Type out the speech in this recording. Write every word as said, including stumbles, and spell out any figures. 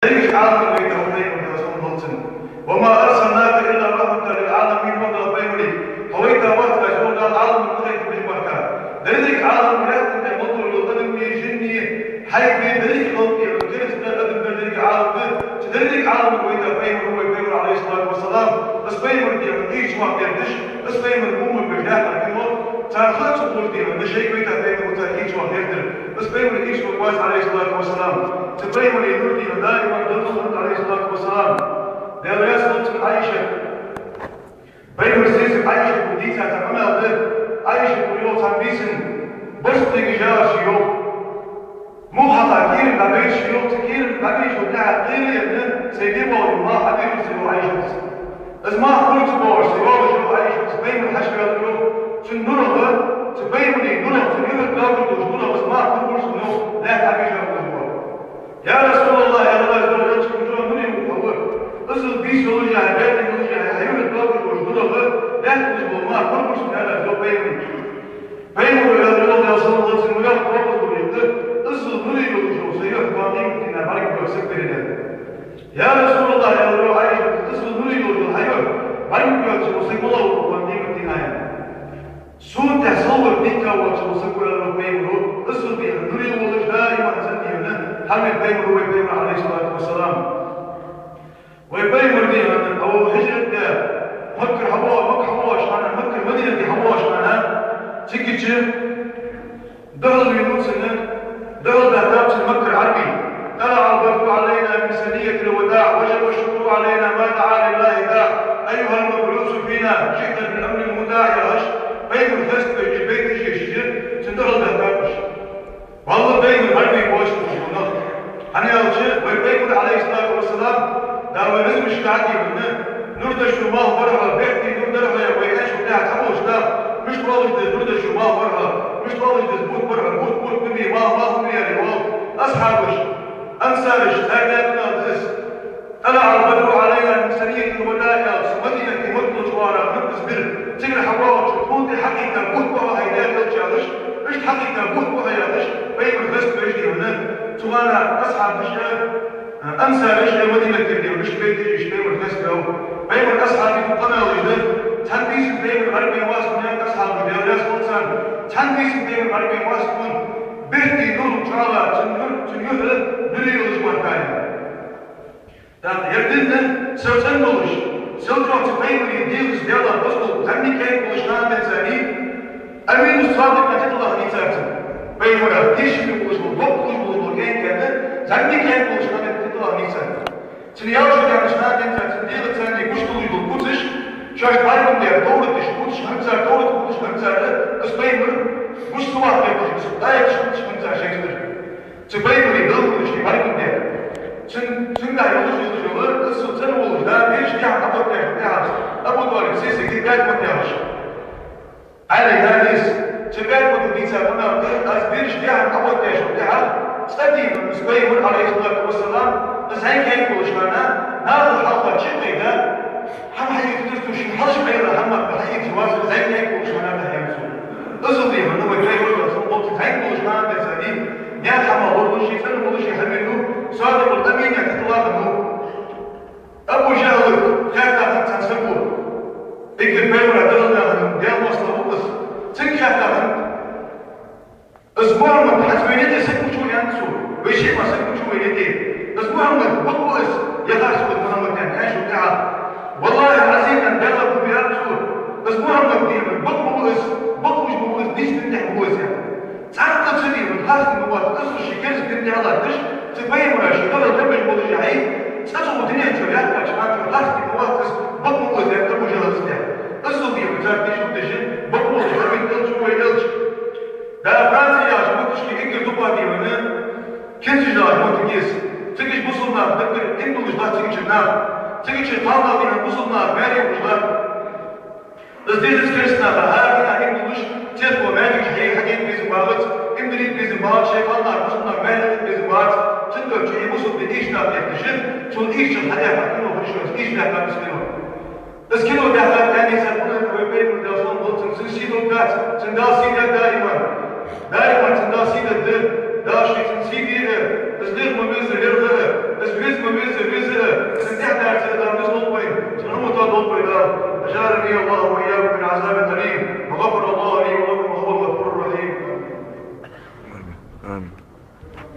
Деррига Ӏаламага вайтав Пайхамар, Даьла салам хилда цунна. «وما أرسلناك إلا رحمة للعالمين», йоах Дала Пайхамарга. Хьо вайтавац Аз, йоах Дала, Ӏаламий мехка вижа мара. Деррига Ӏаламага лаьттан тӀа ма туллу адам а, жин а, хьайба а, деррига халкъ а, кераста а, адам а, деррига Ӏаламага, цу деррига Ӏаламага вайтав Пайхамар, вай Пайхамар, Ӏалайхи ссалату вассалам. Из Пайхамар, дий хьона, ийрча ваха гӀерташ, из Пайхамар муха беш лаьттан тӀа ма, царна хаа ца хулаш, дий хьона, шоайга вайтав Пайхамар, царна ийрча ваха гӀертар. Из Пайхамар ийрча ваха вац, Ӏалайхи ссалату вассалам. Цу Пайхамара нур, дий хьона, даим Далла хилда, Ӏалайхи ссалату вассалам. Даьла раьза хилва цунна, Ӏайшат. Пайхамара сесаг Ӏайшата дийца цхьа къамаьл да. Ӏайшата йоах, цхьан бийсан барзкъа тӀа жагӀаш йоах. Муха хьалха кӀерам дӀабайра йоах, цу кӀерам дӀабайчул тӀехьагӀа кхерарна, сай де боагӀа мах хьабийрзар, йоах Ӏайшата. Из мах хургбоацаш боагӀаш, йоах Ӏайшата, Пайхамар хьачувоалаш йоах, цун нурах, цу Пайхамара нурах, цун юхьа доагӀаш долча нурах из мах хургболаш, йоах, лаьтта хьабийрзаб йоах. «Я РасулаллахӀ, Даьла раьза хилва, элча, хьо нуре ва хьо. Иззал бийса йолаш а, баьтта йолаш а, хьа юхьа доагӀаш долча нурах лаьтта хургболаш мах хургболаш, Даьла раьза хилва, Пайхамар». Пайхамара аьлар, йоах, Даьла салам хилда цунна, ма йоах, доакъал ду вайга, иззал нуре йолаш йола са юхь кхоана къематдийнахьа бӀаргагойтаргба саг вар аьнна. «Я РасулаллахӀ, — аьлар, йоах Ӏайшата, — иззал нуре йолаш йола хьа юхь бӀаргагойтаргва саг мала ва кхоана къематдийнахьа?» «Сона тӀехьа салвар дика воацаш вола саг ва, — аьлар Пайхамара, — иззал, дий хьона, нуре волаш, даим цӀена, дий хьона, хьавена Пайхамар ва вай Пайхамар, Ӏалайхи ссалату вассалам». Вай Пайхамар, дий хьона, Абу хӀижрат даь, Маккара хьавоагӀа-, Макка хьавоагӀаш хана, Маккара Мадинате хьавоагӀаш хана, цигача духьал венав цунна, духьал даьттав цунна Маккара Ӏарбий: «طلع البدر علينا من ثنية الوداع، وجب الشكر علينا ما دعا لله داع، أيها المبعوث فينا، جئت بالأمر المطاع», — яхаш, Пайхамар хеставеш, байташ еш, цунна духьал даьттар уж. Валлахӏи, Пайхамар Ӏарбий воацаш хиннав. ХӀана аьлча, вай Пайхамар, Ӏалайхи ссалату вассалам, Дала вай везача Ӏадийвана, нур деш вола малх бар хьа, бехке нур дар хьа, вай аьшка тӀехьа тӀабоагӀаш да, мишта оалаш да из нур деш вола малх бар хьа, мишта оалаш да из бутт бар хьа, бутт, бутт ма бий, малх, малх ма бий, яхаш, оал асхьабаша, ансараша, цар даьд аьнна да из. «طلع البدر علينا من ثنية الوداع», — аьлча, Мадинате мотт долча оагӀорахьа мотт из бир. Цигара хьавоагӀача тхона тӀа хьакхийтта бутт ба хьа, хӀай Даьла элча, яхаш, иштта хьакхийтта бутт ба хьа, яхаш, Пайхамар хеставеш, дий хьона, цу хана асхьабаша, ансараша Мадинатера, дий хьона, иштта байташ еш, Пайхамар хеставаьв. Пайхамара асхьабий къамаьлаш да: цхьан бийсан Пайхамар Ӏарбий вац хьона, асхьабаш, Даьла раьза хилва царна, цхьан бийсан Пайхамар Ӏарбий вац хьона, бехке нур чӀоагӀа, цун нур, цун юхь нуре йолаш мара, аьнна. ТӀаккха ер дин сел цӀена волаш, сел чӀоагӀа цу Пайхамара дегӀаца Даьлах базгул зӀамига кӀаьнк волаш нана денз царна, Амину Садикъ аьнна титулах нийсденнад цунна. Пайхамара тешаме волаш вола, боккъал волаш вола кӀаьнк аьнна, зӀамига кӀаьнк волаш нана денз титулах нийсденнад. Цун ялсмале даьннача нана денз царна, цун дегӀаца царна гуш долаш дола куцаш, шоаш бӀаргагуш, товраташ, куцаш хӀанз цар, товрат куцаш хӀанз цар, из Пайхамар гуш ца ваккха кхеташ, из аяташ, куцаш хӀанз цар шоашта. Цу Пайхамара белгалонаш бӀаргагуш. Цун, цунгахь йолаш, йолаш йола, из сел цӀена волаш, да, бераш дехьа дӀаоттадаьчул тӀехьагӀа, Абу ТӀалиб сесаг, пӀаьраска мотт яхаш. Ӏаьлий, да, из, цу пӀаьраска мотт дийца къамаьл да: аз бераш дехьа дӀаоттадаьчул тӀехьагӀа, цкъа, дий хьона, из Пайхамар, Ӏалайхи ссалату вассалам, из зӀамига кӀаьнк волаш хана, наха хьалха чакхдаьннад, хӀама хьаийца, из ший хьалха Ӏайла хӀама хьаийца вазар, зӀамига кӀаьнк волаш хана, да, хӀанз цо. Иззал, дий хьона, вай Пайхамар, Даьла салам хилда цунна, зӀамига волаш хана денз царна, наьха хӀама лорадеш, цӀена волаш хьавенав, Садикъул Амин яха титулах венав. Абу ЖахӀлага хаьттад цхьан саго, эггара Пайхамара духьал ваьнна Даьла моастагӀа ва из, цунга хаьттад: «Из Мухьаммад хӀанз вайна тӀа саг ма вий, — аьннад цо, — вай шиъ мара саг ма вий вайна тӀа. Из Мухьаммад бакъ ва из, яхар сога Мухьаммад», — аьнна, аьнначул тӀехьагӀа: «ВаллахӀи-ль-Ӏазим, — аьнна, — Даьлах дув буъ, — аьннад цо, — из Мухьаммад, дий хьона, бакъ ма ва из, бакъ луш ма ва из, нийса дина тӀа ма ва из», — аьнна. Цхьаккха ца, дий хьона, харц дина ма вац из, из ший керста дина тӀа латташ, цу Пайхамара ше духьал дӀабеш волаш хьай, цкъа цу дунен чу яхача хана чу харц дина ма вац из, бакъ ма ва из, аьннад Абу ЖахӀла цунга. Иззал, дий хьона, цар тешал деш, бакъ волаш хьавена элча ва вай элча. Да, Франци яхача моттигашка эггара дукха, дий хьона, кирсаш долаш моттиг я из. Цига уж бусалба нах даггара иман долаш латт, цигача нах. Цигача кхалнах, дий хьона, бусалба нах маьре йолаш латт. Из дезац керста наха, хӀара дийнахьа иман долаш, церква маьждигаш хье-, хьадена безам багӀац, иман деррига безам багӀац, шоай кхалнах, бусалба нах маьре йолаш безам багӀац, цудухьа чу из бусалба дин ийрча дакъа летташ, цул ийрча хьадаьккха кино хургйолаш, ийрча даьккха из кино. Из кино даьккха аьнна цар хӀана, вай Пайхамар, Даьла салам хилда цунна, цунна сий долга дац, цунна Дала сий даьд даиман. Даиман цунна Дала сий даьд, Дала ший цунна сий дийр, из лерхӀам ма беззара лерхӀар,